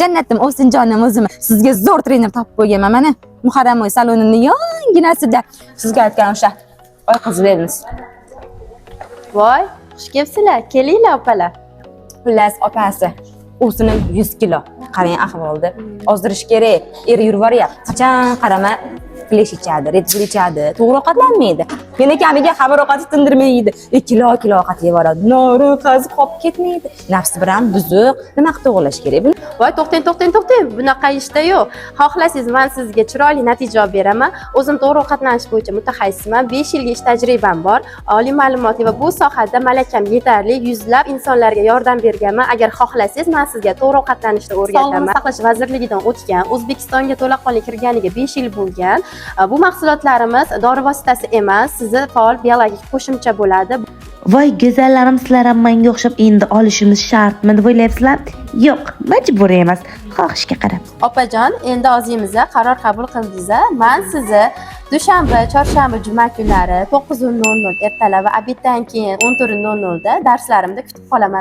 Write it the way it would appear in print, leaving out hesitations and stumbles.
Jannatim, Ovsinjonim, o'zim sizga zo'r trener topib qo'yganman. Mana Muharramoy salonini yonginasida sizga aytgan o'sha oy qizlarimiz. Voy, xush kelibsizlar. Kelinglar, opalar. Xullas, opasi, Ovsinim 100 kilo. Qarang ahvolni. Ozdirish kerak. Eri yurib yuboryapti. Qachon qarama, Flesh ichadi, Red Bull ichadi, to'g'ri ovqatlanmaydi. Meni kamiga xabar ovqati tindirmay yeydi. Kilo kilo ovqat yeb yuboradi. Nori qazi qolib ketmaydi. Nafsi bilan buzuq. Nima qilib to'g'irlash kerak buni? Voy, to'xtang, to'xtang, to'xtang. Bunaqa ishda yo'q. Xohlasangiz, men sizga chiroyli natija olib beraman. O'zim to'g'ri ovqatlanish bo'yicha mutaxassisman. 5 yillik ish tajribam bor. Oliy ma'lumotli va bu sohada malakam yetarli. Yuzlab insonlarga yordam berganman. Agar xohlasangiz, men sizga to'g'ri ovqatlanishni o'rgataman. Sog'liqni saqlash vazirligidan o'tgan, O'zbekistonga to'laqonli kirganiga 5 yil bo'lgan. Bu mahsulotlarimiz dori vositasi emas, sizni faol biologik qo'shimcha bo'ladi. Voy go'zallarim, sizlar ham menga o'xshab endi olishimiz shartmi deb o'ylayapsizlar? Yo'q, majburiy emas, xohishga qarab. Opajon, endi o'zingiz qaror qabul qildingiz. Man sizni dushanba, chorshanba, juma kunlari 9:00 ertalab va обед dan keyin 14:00 da darslarimda kutib qolaman.